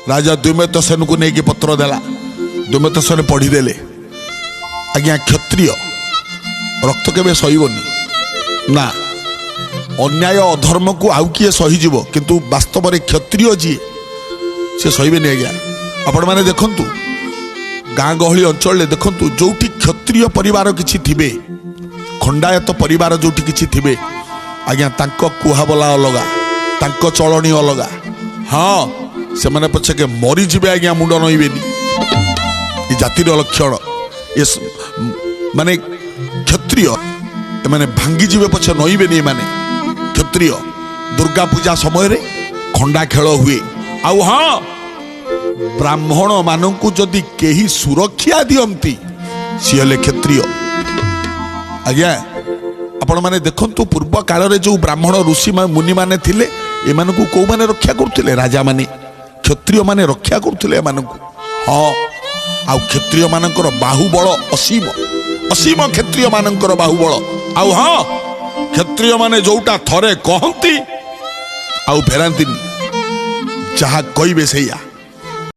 ରାଜା ଦ୍ୟୁମତ୍ସେନକୁ ନେଇକି ପତ୍ର ଦେଲା। ଦ୍ୟୁମତ୍ସେନ ପଢ଼ିଦେଲେ। ଆଜ୍ଞା, କ୍ଷତ୍ରିୟ ରକ୍ତ କେବେ ସହିବନି ନା। ଅନ୍ୟାୟ ଅଧର୍ମକୁ ଆଉ କିଏ ସହିଯିବ, କିନ୍ତୁ ବାସ୍ତବରେ କ୍ଷତ୍ରିୟ ଯିଏ ସେ ସହିବେନି ଆଜ୍ଞା। ଆପଣମାନେ ଦେଖନ୍ତୁ, ଗାଁ ଗହଳି ଅଞ୍ଚଳରେ ଦେଖନ୍ତୁ, ଯୋଉଠି କ୍ଷତ୍ରିୟ ପରିବାର କିଛି ଥିବେ, ଖଣ୍ଡାୟତ ପରିବାର ଯୋଉଠି କିଛି ଥିବେ ଆଜ୍ଞା, ତାଙ୍କ କୁହାବୋଲା ଅଲଗା, ତାଙ୍କ ଚଳଣି ଅଲଗା। ହଁ, ସେମାନେ ପଛକେ ମରିଯିବେ ଆଜ୍ଞା, ମୁଣ୍ଡ ନଇବେନି। ଏ ଜାତିର ଲକ୍ଷଣ ଏ ମାନେ କ୍ଷତ୍ରିୟ। ଏମାନେ ଭାଙ୍ଗିଯିବେ ପଛେ ନଇବେନି ଏମାନେ କ୍ଷତ୍ରିୟ। ଦୁର୍ଗା ପୂଜା ସମୟରେ ଖଣ୍ଡା ଖେଳ ହୁଏ। ଆଉ ହଁ, ବ୍ରାହ୍ମଣ ମାନଙ୍କୁ ଯଦି କେହି ସୁରକ୍ଷା ଦିଅନ୍ତି, ସିଏ ହେଲେ କ୍ଷତ୍ରିୟ ଆଜ୍ଞା। ଆପଣମାନେ ଦେଖନ୍ତୁ, ପୂର୍ବ କାଳରେ ଯୋଉ ବ୍ରାହ୍ମଣ ଋଷି ମୁନିମାନେ ଥିଲେ, ଏମାନଙ୍କୁ କୋଉମାନେ ରକ୍ଷା କରୁଥିଲେ? ରାଜାମାନେ, କ୍ଷତ୍ରିୟମାନେ ରକ୍ଷା କରୁଥିଲେ ଏମାନଙ୍କୁ। ହଁ, ଆଉ କ୍ଷତ୍ରିୟମାନଙ୍କର ବାହୁବଳ ଅସୀମ, ଅସୀମ କ୍ଷତ୍ରିୟମାନଙ୍କର ବାହୁବଳ। ଆଉ ହଁ, କ୍ଷତ୍ରିୟମାନେ ଯୋଉଟା ଥରେ କହନ୍ତି ଆଉ ଫେରାନ୍ତିନି, ଯାହା କହିବେ ସେଇଆ।